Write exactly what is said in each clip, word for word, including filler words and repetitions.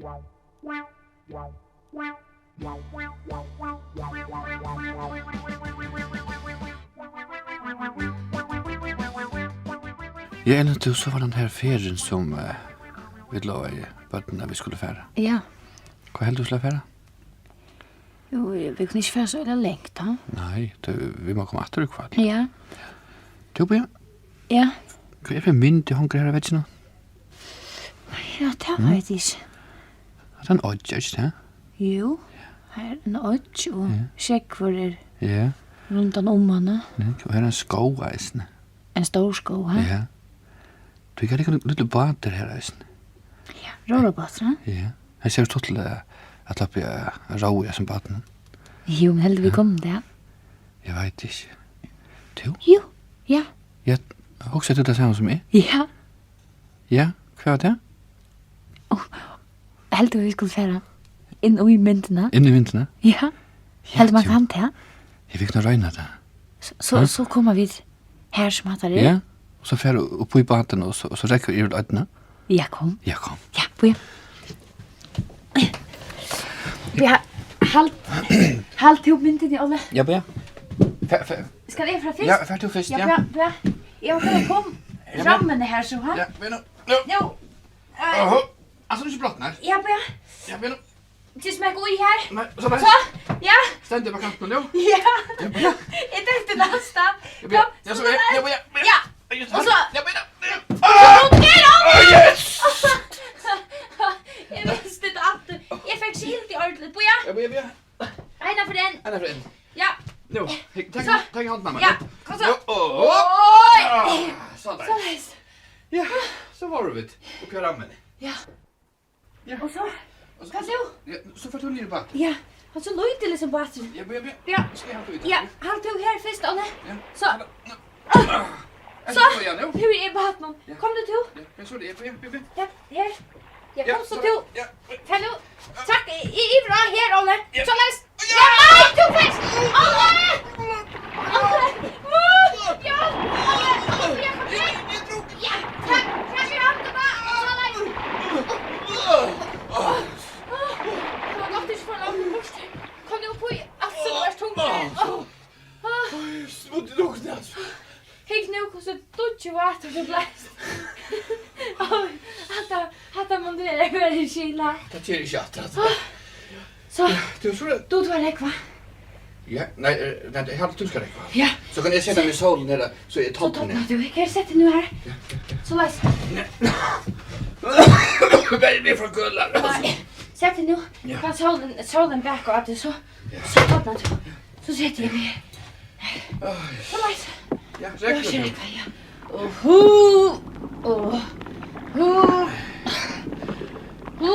Ja, Elin, tú, so var tann her ferðin, sum, eh, vit lovaðu børnunum, at vit skuldu fara. Ja. Hvar heldur tú, vit skulu fara? Jú, vit kunnu ikki fara so illa langt, ha? Nei, tú, vit mugu koma aftur í kvøld. Ja. Tú, Bea? Ja. Hvat er fyri mynd, ið hongur her á vegginum? Ja, tað veit eg ikki. Hatta er ein oyggj, er ikki tað? Jú, her er ein oyggj, og sjógvur er rundan um hana. Ja, og her er ein skógur eisini. Ein stór skógur, ha? Ja. Tú, her eru líka lítlir bátar her eisini. Ja, róðrarbátar, ha? Ja. Her sær stuttligt at, at sleppa at róa í hesum bátinum. Jú, men heldur vit kunnu tað? Eg veit ikki. Tú? Jú, ja. Ja, hugsar tú tað sama sum eg? Ja. Ja, hvat var tað? Ó, heldur tú, vit skulu fara inn í myndina? Inn í myndina? Ja. Ja, heldur man kann tað? Ja, vit kunnu royna tað. So, so, so koma vit her sum hatta er? Ja, og so fara upp í bátin, og so, og so rógva yvir oynna. Ja, kom. Ja, kom. Ja, bíða. Ja, halt, halt tú myndina, Óli. Ja, bíða. Fer, fer. Skal eg fara fyrst? Ja, fer tú fyrst, ja. Ja, bíða, bíða. Eg má fara kom rammuni her, so, ha? Ja, bíða nú. Nú. Nú. Eh, aha. Altso, nú ikki brotnar. Ja, bíða. Ja, bíða nú. Ikki smekka í her. Nei, so. So, ja. Stendur á kantinum nú. Ja. Ja, bíða. Eg detti næstan. Ja, bíða. Kom, ja, so, ja, ja, bíða, bíða. Ja. Og so, ja, bíða. Ja. Hon er á! Ah, yes! Eg visti tað aftur. Eg fekk ikki hilt í ordiligt. Bíða. Ja, bíða, bíða. Eina ferð enn. Eina ferð enn. Ja. Nú, hygg, tak, so. Tak í hondina á mær. Ja, kom so. Nú, og, og. Oj. Ah, soleiðis. Soleiðis. Ja, so vóru vit uppi á rammuni. Ja. Ja. Og so? Og so, hvat nú? Ja, so fert tú niður í bátin. Ja, hann er so lítil, hesin báturin. Ja, bíða, bíða. Ja. Skal eg halda í tað? Ja, halt tú her fyrst, Óli. Ja. So. Nú. So. Ja, nú. Nú eri eg í bátinum. Ja. Kom nú tú. Ja, men so er tað, ja, bíða, bíða. Ja, her. Ja, ja, kom so tú. Ja. Far nú. Trakk í, í, yvir á her, Óli. Ja. Soleiðis. Ja, nei, tú fert. Óli! Óli! Mor! Ja, Óli! Óli, kom her. Ja, trakk, trakk í hondina. Soleiðis. Tað var gott, ikki for langt burtur. Kom nú upp í. Altso, nú ert tú her. Ó. Smúti luktin, altso. Hygg nú, hvussu dýggjur vátur tú bleivst. Ó, hatta, hatta mundi verið, verið skilað. Tað ger ikki aftur, altso. Á. So, tú, so er dugir tú at rógva? Ja, nei, eh, nei, eg haldi, tú skalt rógva. Ja. So kann eg seta meg í sólina her, so eg toppi. So toppi tú. Her, set teg nú her. Ja, ja, ja. Soleiðis. Nei. Verði meg frá kølar. Nei. Set teg nú. Ja. Kann sólin, sólin baka á teg, so, ja, so topnar tú. Ja. So seti eg meg her. Ai. Soleiðis. Ja, ja, rógva, ja. Og hú, og hú, hú.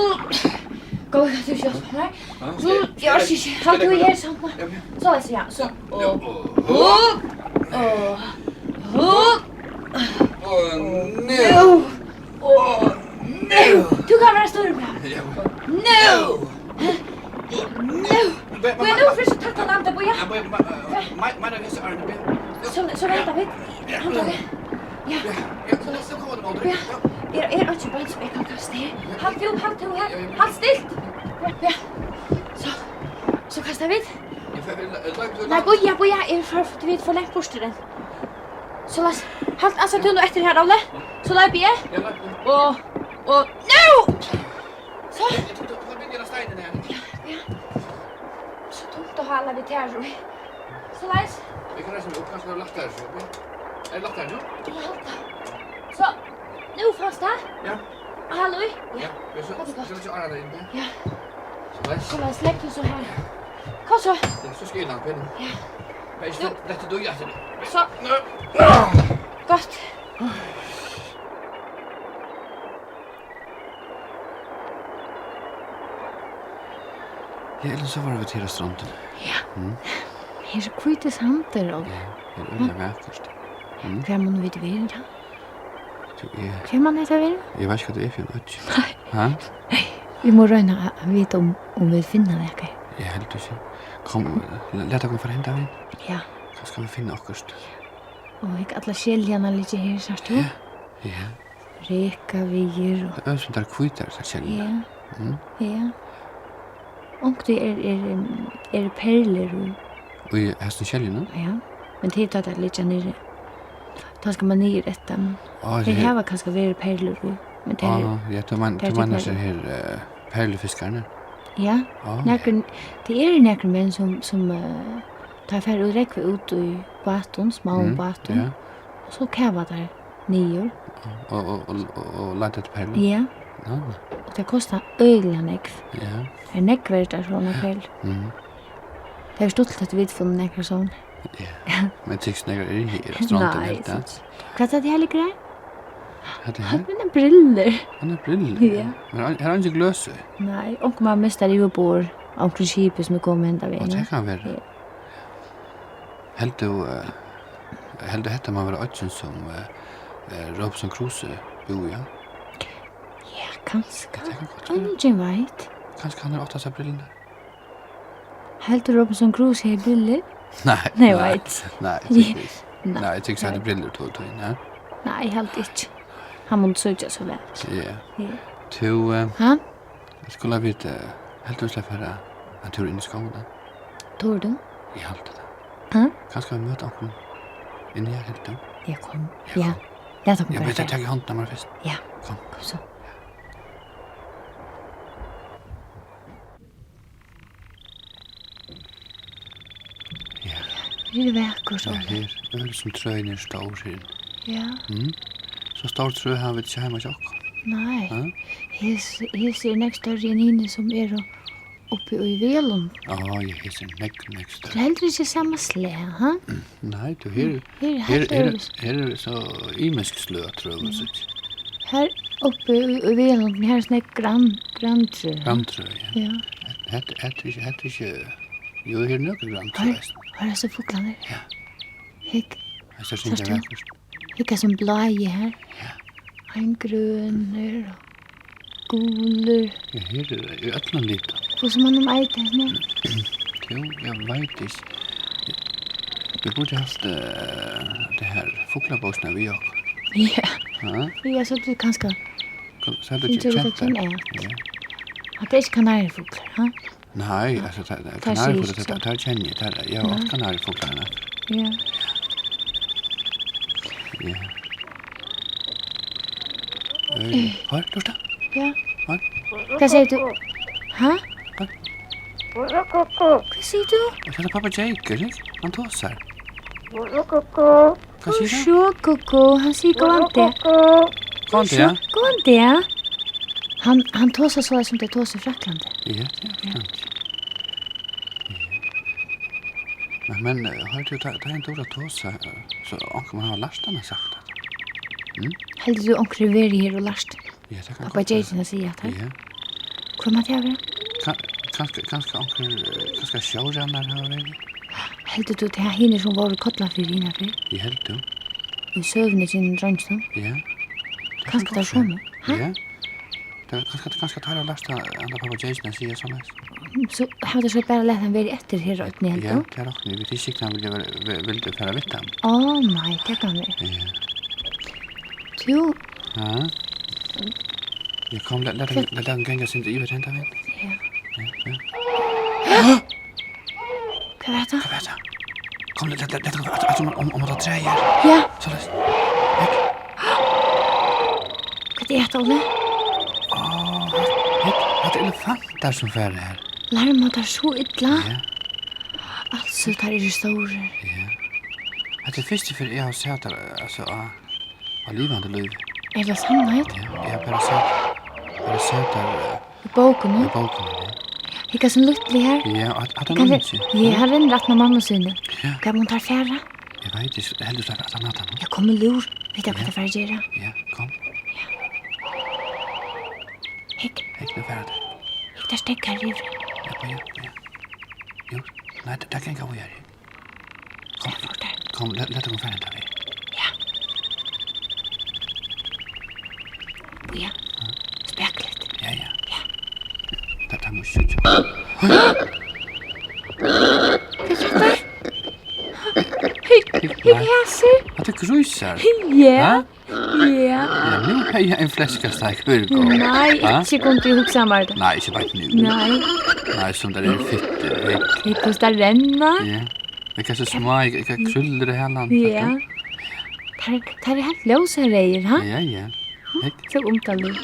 Góði, kanst tú ikki hjálpa mær? Ja, hú, skal eg, eg orki ikki. Skal eg, skal eg, halt tú her samt. Ja, ja. Soleiðis, ja. So, ja, og hú, og hú. Og nú. Nú. Og nú! Tú kanst vera stórur, Bjarni. Ja. Nú! Nú! Be-, be-, bíða, nú fyrst at taka landið, bíða. Ja, bíða, ma-, ma-, ma-, meinar tú hesa árini, bíða? So, so venta vit. Ja. Handtakið. Ja. Ja, so, so koma vit á. Bíða. Ja. Er, er einki bein sum eg kann kasta her? Halt tú, halt tú her. Ja, ja, ja. Halt stilt. Ja. So. So kasta vit. Ja, for, for, for, for, nei, bíða, bíða. Eg fari, vit eru for langt burtur enn. Soleiðis. Halt, altso, tú nú eftir her, Óli. So leypi eg. Ja, leyp, leyp. Og, og, nú! So. Eg, eg, eg, eg byrji á steinin her. Ja, ja. So tungt at hala við tær, Rúi. Soleiðis. Eg kann reisa meg upp, kanska tað er lættari, so. Er tað lættari nú? Eg haldi tað. So, nú fæst tað. Ja. Hallo. Ja, ja, so, tað er gott. So, so, ja. Soleiðis. Soleiðis, legg tú so her. Kom so. Ja, so skal eg landa inn. Ja. Hey, nú. Lett tú, ja, til. So. Nú. Gott. Ja, ella so vóru vit her á strondini. Ja. Mm. Her er hvítur sandur og, ja, her er øgiliga vakurt. Mm. Hvar munnu vit vera? Tú, eg, hvar man hetta vera? Eg veit ikki, hvat tað er fyri ein oyggj. Nei. Ha? Vit mugu royna at vita um, um vit finna nakað. Eg haldi ikki. Kom, la-, lat okkum fara henda vegin. Ja. Kanska vit finna okkurt. Og hygg, allar skeljarnar liggja her, sært tú? Ja. Ja. Rekaviður og, tað er øll sum tær hvítar, tær skeljarnar. Ja. Mm. Ja. Onkuntíð er, er, eru perlur í. Í hesum skeljunum? Ja, men tað er tá tað liggja niðri. Tá skal man niður eftir, men Á, tað her hava kanska verið perlur í, men tað er Á, ja, tú mein-, tað er tú meinar teknar hesar her, eh, perlufiskararnar? Ja, Á. Nakrir, tað eru nakrir menn sum, sum, eh, tá fara og rógva út í bátum, smáum Mm, bátum, ja. Og so kava teir niður. Og, og, og, og, og leita eftir perlum? Ja. Nå, nå. Og tað kostar øgiliga nógv. Ja. Tað er nógv verd at fáa eina perlu. Mhm. Tað er stuttligt at vit funnu nakrar sovorðnar. Ja. Men tykist nakrar eru her á strondini, Nei, helt tað? Ikki. Hvat er tað her liggur her? Hetta her? Hann er brillur. Hann er brillur, Ja. ja. Men hann, her er eingin gløs í. Nei, onkur man mista yvirborð á onkrum skipi sum er komið henda Og vegin, tað ja. kann vera. Ja. Heldur tú, eh, heldur hetta man vera oyggjin sum, eh, eh, Robinson Crusoe búði á? Ja, kanska. Tað kann gott vera. Eingin veit. Kanska hann hevur átt hasar brillurnar. Heldur Robinson Crusoe hevði brillur? Nei, Nei, nei, veit. nei, eg trúgvi ikki. Nei, Nei, eg trúgvi ikki, hann nei. hevði brillur, tú, tú, nei. Nei, eg haldi ikki. Hann mundi síggja so væl. Ja. Ja. Tú, eh, Ha? Skulu vit, eh, heldur tú, fara ein túr inn í skógin? Torir tú? Eg haldi tað. Ha? Kanska vit møta onkrum inni her, heldur tú? Ja, kom. Ja, Ja. kom. Lat okkum Ja, fara men eg fara. taki hondina á mær fyrst. Ja. Kom. Kom so. Ja. Her er vakurt, Ja, Óli. her. Øll sum trøini eru stór her. Ja. Mm. So stór trø hava vit ikki heima hjá okkum. Nei. Ha? Hes-, hesi eru nógv størri enn hini sum eru uppi í Viðarlund. Á, ja, hesi eru nógv, nógv størri. Tað er heldur ikki sama slag, ha? Nei, tú, her, Her er her, heilt her, øðrvísi. her er so ymisk sløg av trøum, Ja. síggj. Her uppi í, í Viðarlundini, her er snakk gran-, grantrø. Grantrø, ja. Ja. Hetta, hetta er ikki, hetta er ikki, jú, her er nøkur grantrø Her, eisini. her er so fuglarnir. Ja. Hygg. Hetta er Sært sindur tú? vakurt. Hygg, hasin blái her. Ja. Ein grønur og gulur. Ja, her er í øllum litum. Hvussu man um eita hesum her? Jú, eg veit ikki. Vit burdu havt, eh, tað her fuglabókina við okkum. Ja. Ha? Ja, so blívur kanska Kom, so heldur Finnst ikki tú kent tað? tað? Ja. Hatta er ikki kanarifuglar, ha? Nei, altso, tað, tað, Tað kanarifuglar, sigi eg tað, tað kenni eg, tað, eg havi Nei. átt kanarifuglar, nei. Ja. Ja. Øy, hoyr, lurta. Ja. Hoyr. Hvat sigur tú? Ha? Hoyr. Hvat sigur tú? Og tað er pápi Jake, ikki? Hann tosar. Hvat sigur hann? Bonjour, Koko. Hann sigur góðan dag. Góðan dag. Bonjour, góðan dag. Hann, hann tosar soleiðis, sum tey tosa í Fraklandi. Ja, tað er Ja. Fraklandi. Ja. Men, men, eh, hoyr tú, tá, tá hann dugir at tosa, eh, so onkur man hava lært hann at sagt hatta. Mm? Heldur tú, onkur hevur verið her og lært Ja, tað kann Pápa gott vera. Jason at siga hatta? Ja. Hvør man tað vera? Ka-, kanska, kanska onkur, eh, kanska sjórænari hava verið. Heldur tú, tað hinir sum vóru í Kollafirði hina ferð? Eg helt tú. Í søguni hjá dreingjónum? Ja. Kanska Tað kann tað gott vera. somu? Ha? Ja. Tað er kanska, kanska teir hava lært hann, hann Pápa Jason at siga soleiðis. So hava teir so bara latið hann verið eftir her á oynni, heldur Ja, tú? tað er okkum. Vit hava sikkurt hann vildi vera, vi-, vildi fara við teimum. Á, nei, tað kann vera. Ja. Tú, Ha? Ja, kom, lat, lat, lat, lat hann ganga sindur yvir henda vegin. Ja. Ja, ja. Hvat var tað? Hvat var tað? Kom, lat, lat, lat, lat, lat, lat, um, um, um, um, træið her. Ja. Soleiðis. Hygg. Hvat er hetta, Óli? Á, hygg, hetta er elefantar sum fara her. Larma teir so illa? Ja. Altso, teir eru stórir. Ja. Hetta er fyrstu ferð, eg havi sæð teir, altso, á, á livandi lívi. Er tað sannheit? Ja, eg havi bara sæð, bara sæð teir, eh, Í bókunum? í bókunum, ja. Hygg, hasin lítli her. Ja, at, at hann Kann eg, einki. ja, hann rennur aftan á mammu síni. Ja. Hvar mugu teir fara? Eg veit ikki, heldur tú at hann er hann? Ja, kom og lur. Veit tú, hvat Ja. teir fara at gera? Ja, kom. Hygg. Hygg, nú fara teir. Hygg, teir steðga her yvir. Ja, ja, ja. Jú, nei, tað, tað kann eg víðari. Kom, Tað fór teir. kom, lat, lat okkum fara henda vegin. Ja. Bíða. Ha? Spakuligt. Ja, ja. Ja. Tað, tað má ikki síggja. Hvat er hetta? Hygg, hygg, Nei. hasir. Hatta er grísar. Ja. Ha? Ja. Ja, nú hevði ein fleskasteik verið góð. Nei, ha? Ikki kundi eg hugsað mær tað. Nei, ikki beint nú. Nei. Nei, sum tær eru fittar. Hey. Tey kosta renna. Ja. Tey kosta smá, eg, eg, krúllur í halan, ja. Tær, tær eru heilt ljósareyðar, ha? Ja, ja. Hey. So undarligt.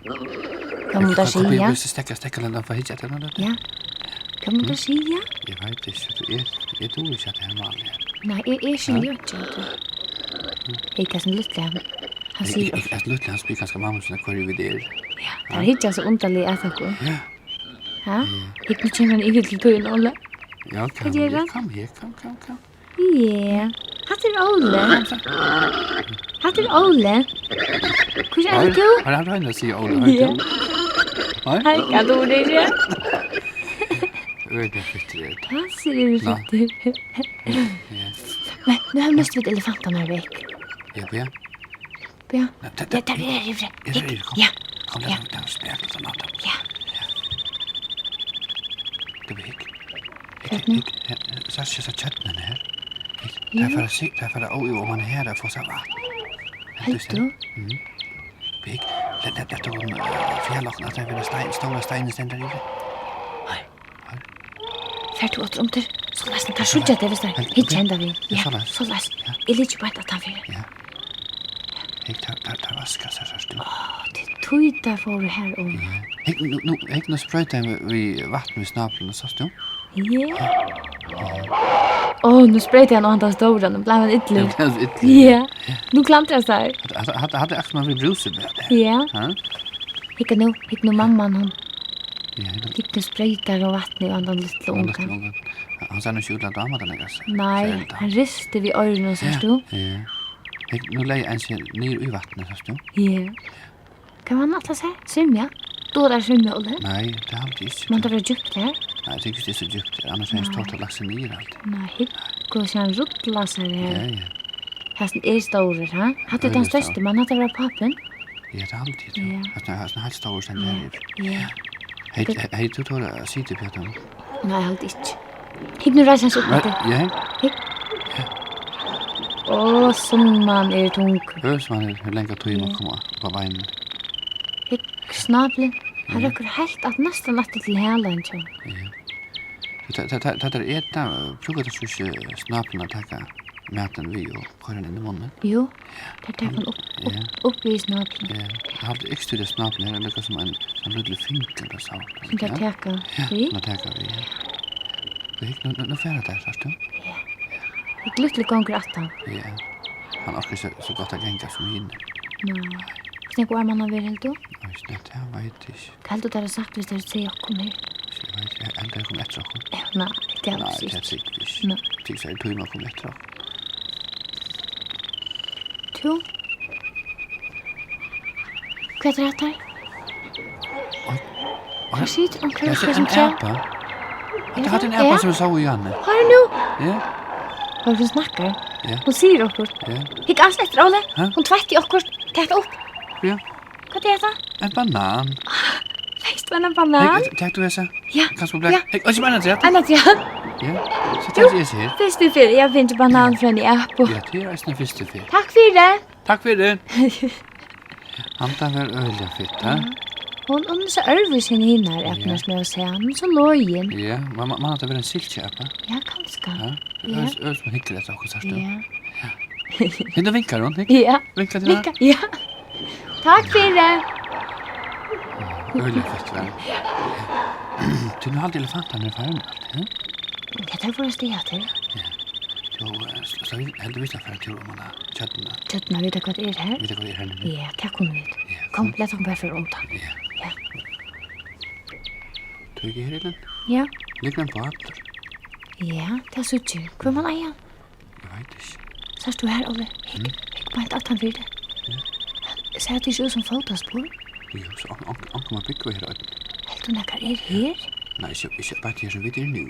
Hvat mugu tær siga? Hvat, hvat, stekka, stekka, lat okkum hyggja eftir henni, lat. Ja. Hvat mugu tær siga? Eg veit ikki, tú er, eg dugi ikki at her mál her. Nei, eg, eg skilji ikki, tú. Hey, tað er so lítið, hann, hann sigur. Eg, eg, eg, lítið, hann spyr kanska mammu sína, hvørji vit eru. Ja, tær hyggja so undarligt at okkum. Ja. Ha? Ja. Hygg, nú kemur hann yvir til tín, Óli. Ja, hvat ger hann? Kom her, kom, kom, kom. Ja, hatta er Óli. Hatta er Óli. Hvussu eitur tú? Har, har, har, sigur Óli. Har, ja. Har. Har, ja, tú er ja. Øgiliga fittur er tað. Hansir eru fittir. Ja. Nei, nú hava vit mist elefantarnar vekk. Ja, ja. Ja. Nei, tað, ja, tað er yvri. Er tað yvri? Kom. Ja. Kom, lat okkum spæla til nátt. Ja. Ja. Tú, hygg. Hygg, hygg, her, her, sært tú tjørnini her? Hygg, tær fara, tær fara, ó, jú, man her at fáa sær vatn. Heldur tú? Mhm. Hygg, lat, lat, lat okkum, eh, fjala okkum aftan fyri stein, stóra steinin stendur yvir. Nei. Fert tú aftur undir? Soleiðis, tær síggja teg, viss tær hyggja henda vegin. Ja, soleiðis. Soleiðis. Ja. Eg liggi beint aftan fyri. Ja. Hygg, tær, tær, tær vaska sær, sært tú. Á, tað er tí, tær fóru har um. Ja. Hygg, nú, nú, hygg, nú sproyta tey við, við vatni við snáplinum, sært tú? Ja. Á, nú sproyta tey hann á handan stóra, nú bleiv hann illur. Nú bleiv hann illur. Ja. Nú klamrar tær. Hatta, hatta, hatta, hatta er akkurát sum at vera í brúsubað. Ja. Ha? Hygg nú, hygg nú, mamman, hon. Ja, hygg nú. Hygg nú, sproytar hon vatnið á handan lítla ungan. Hann sær nú ikki út til at dáma tað, nei, altso. Nei, hann ristir við oyrunum, sært tú? Ja. Hygg, nú legði ein seg niður í vatnið, sært tú? Ja. Hvat man ætla sær? Svimja? Duga tær at svimja, Óli? Nei, tað haldi eg ikki. Man tað vera djúpt her? Nei, eg haldi ikki, tað er so djúpt her, annars hevði eg ikki tort at lagt seg niður, haldi eg. Nei, hygg, hvussu hann rullar sær her. Ja, ja. Hasin er stórur, ha? Hatta er tann størsti, man hatta vera pápin? Ja, tað haldi eg, tað. Ja. Hasin, hasin er heilt stórur, stendur her yvir. Ja. Hevði, hevði tú torað at sita uppi á teimum? Nei, eg haldi ikki. Hygg, nú reisir hann seg upp aftur. Ja. Hygg. Á, sum hann er tungur. Hør, sum hann er, hevur langa tíð at koma upp á beinini. Hygg, snápilin. Hann røkkur heilt at, næstan aftur til halan hjá honum. Ja. Tá, tá, tá, tá teir eta, brúka teir so ikki snápilin at taka matin við og koyra hann inn í munnin? Jú, teir taka hann upp, upp, upp við snápilin. Ja, eg haldi ikki, at snápilin er líka sum ein, ein lítil fingur ella so. Sum teir taka við? Ja, sum teir taka við, ja. Og hygg, nú, nú, nú fara teir, sært tú? Ja. Eitt lítið gongur aftan. Ja. Hann orkar ikki so gott at ganga sum hini. Nei. Hvussu nógv ár man hann vera, heldur tú? Nei, tað veit eg ikki. Hvat heldur tú, teir hava sagt, viss teir siga okkum her? Eg veit ikki, heldur teir koma eftir okkum? Ja, nei, tað haldi eg ikki. Nei, tað trúgvi eg ikki. Nei. Tað tekur fleiri tímar at koma eftir okkum. Tú? Hvat er hetta her? Oj. Her situr onkur. Hetta er ein apa. Hetta, hetta er ein apa, sum eg sá í áðni. Hoyr nú. Ja. Hoyr, hon snakkar. Ja. Hon sigur okkurt. Ja. Hygg, alt eftir, Óli. Ha? Hon tveitti okkurt. Tak tað upp. Ja. Hvat er hetta? Ein banan. Fekst tú ein banan? Hey, tak tú hesa? Ja. Kanst tú blaka? Ja. Hey, og so ein afturat. Ein afturat. Ja. So taki eg hesa her. Fyrstu ferð, eg havi fingið banan frá eini apu. Ja, tað er eisini fyrstu ferð. Takk fyri. Takk fyri. Handan var øgiliga fitt, ha? Ja. Hon, hon er so øðrvísi enn hinar apurnar, sum eg havi sæð. Hon er so login. Ja, man, man, man, hatta vera ein silkiapa. Ja, kanska. Ja. Ja. Øgiliga, øgiliga, sum hyggur eftir okkum, sært tú? Ja. Hygg, nú vinkar hon, hygg. Ja. Vinkar til hana. Vinkar, ja. Takk fyri. Øgiliga fitt, væl. Tú, nú haldi eg elefantarnir eru farnir alt, ja? Ja, teir fóru avstað aftur. Ja. Tú, eh, s-, s-, heldur vit at fara túr um hana tjørnina? Tjørnina, vita hvat er her? Vita hvat er her niðri? Ja, tað kunnu vit. Ja, kom, kom. Lat okkum bara fara undan. Ja. Ja. Tú, hygg her, Elin. Ja. Liggur ein bátur. Ja, tað síggi eg. Hvør man eiga hann? Eg veit ikki. Sært tú her, Óli? Hygg, mm, hygg beint aftan fyri teg. Ja. Sær tað ikki út sum fótaspor? Jú, so onk-, onk-, onkur má búgva her á oynni. Heldur tú nakar er her? Nei, ikki, ikki beint her sum vit eru nú.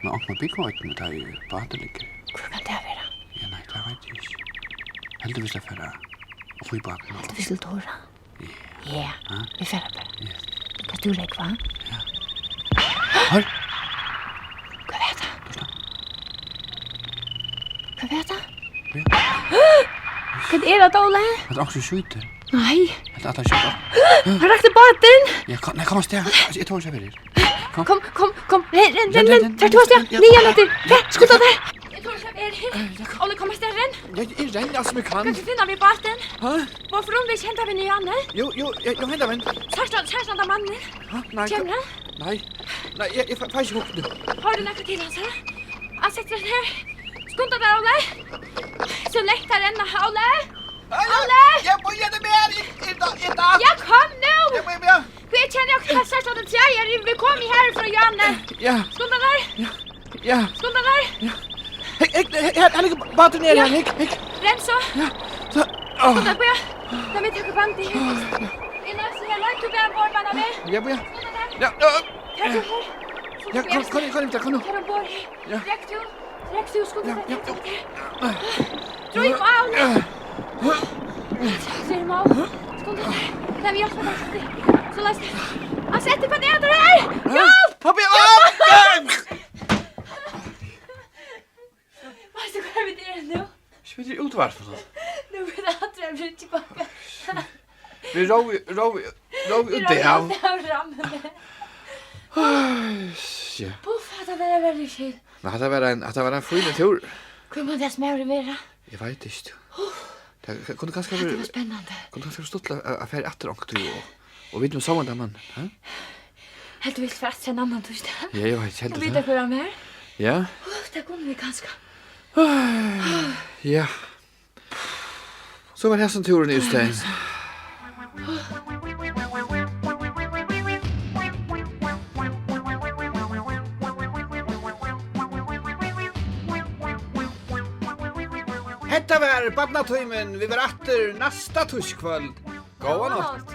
Men onkur má búgva á oynni, tá ið bátur liggur. Hvør kann tað vera? Ja, nei, tað veit eg ikki. Heldur vit skulu fara upp í bátin? Heldur vit skulu tora? Ja. Ja, ha? Vit fara bara. Ja. Kanst tú rógva? Ja. Hoyr! Hvat var tað? Hvat var tað? Ja. Vís, Hvat er tað, Óli? Hetta er onkur sum skjýtur. Nei. Hetta er skjótt. Hann rakti bátin. Ja, kom, nei, kom avstað. Altso, eg tori ikki at vera her. Kom. Kom, kom, kom. Renn, renn, renn, renn. Far tú avstað. Niðan eftir. Far, skunda tær. Eg tori ikki at vera her. Eh, ja, kom. Óli, kom avstað, renn. Ja, eg renni alt sum eg kann. Kanst tú finna meg bátin? Ha? Hvarfyri um vit ikki henda vegin niðan, eh? Jú, jú, ja, jú, henda vegin. Sært hann, sært hann, tann mannin? Ha? Nei, kemur hann? Nei. Nei, eg, eg fái, fái ikki hugt nú. Hoyrir tú nakað til hans, ha? Hann setir seg her. Skunda tær, Óli. So langt at renna, Óli. Óli! Ja, bíða, tað er meir. Eg, eg, eg, eg, ja, kom nú! Ja, bíða, bíða. Hví, eg kenni okkum, hvat sært hann, træið er, vit koma her frá hjørni. Ja. Skunda tær. Ja. Ja. Skunda tær. Ja. Hygg, hygg, her, her liggur báturin her, ja. Hygg, hygg. Renn so. Ja. So, áh. Skunda, bíða. Lat meg taka bandið her. Eg loysi her, loyp tú bara umborð, mann, við. Ja, bíða. Skunda tær. Ja, ja. Her, tú her. Ja, kom, kom, kom, kom, kom nú. Her umborð her. Ja. Drekk tú. Drekk tú, skunda tær, ja, drekk tú. Ja. Drýg á. Ja. Drýg á. Skunda tær. Lat meg hjálpa tær. So, lat meg. Altso, eftir, hvat er tað her? Ja. Hjálp! Pabbi, ah! Veitst tú, hvar vit eru nú? Ikki veit eg, í útvarpinum. Nú er tað aftur ein bryggju bakka. Vit róðu, róðu, róðu út av. Vit róðu út av rammuni. Ai, ja. Puff, hatta var ein verri skil. Men hatta var ein, hatta var ein fínur túrur. Hvør man tað sum hevur verið? Eg veit ikki, tú. Tað kundi kanska verið, hatta var spennandi. Kundi kanska verið stuttligt at, at fara aftur onkuntíð og, og vita um sovorðnan mann, ha? Heldur tú, vit fara aftur ein annan týsdag? Ja, eg veit, heldur. Og vita, hvør hann er? Ja. Uff, tað kunnu vit kanska. Ja. So var hesin túrurin útstaðin. Hetta var Barnatímin. Vit verða aftur næsta týskvøld. Góða nátt.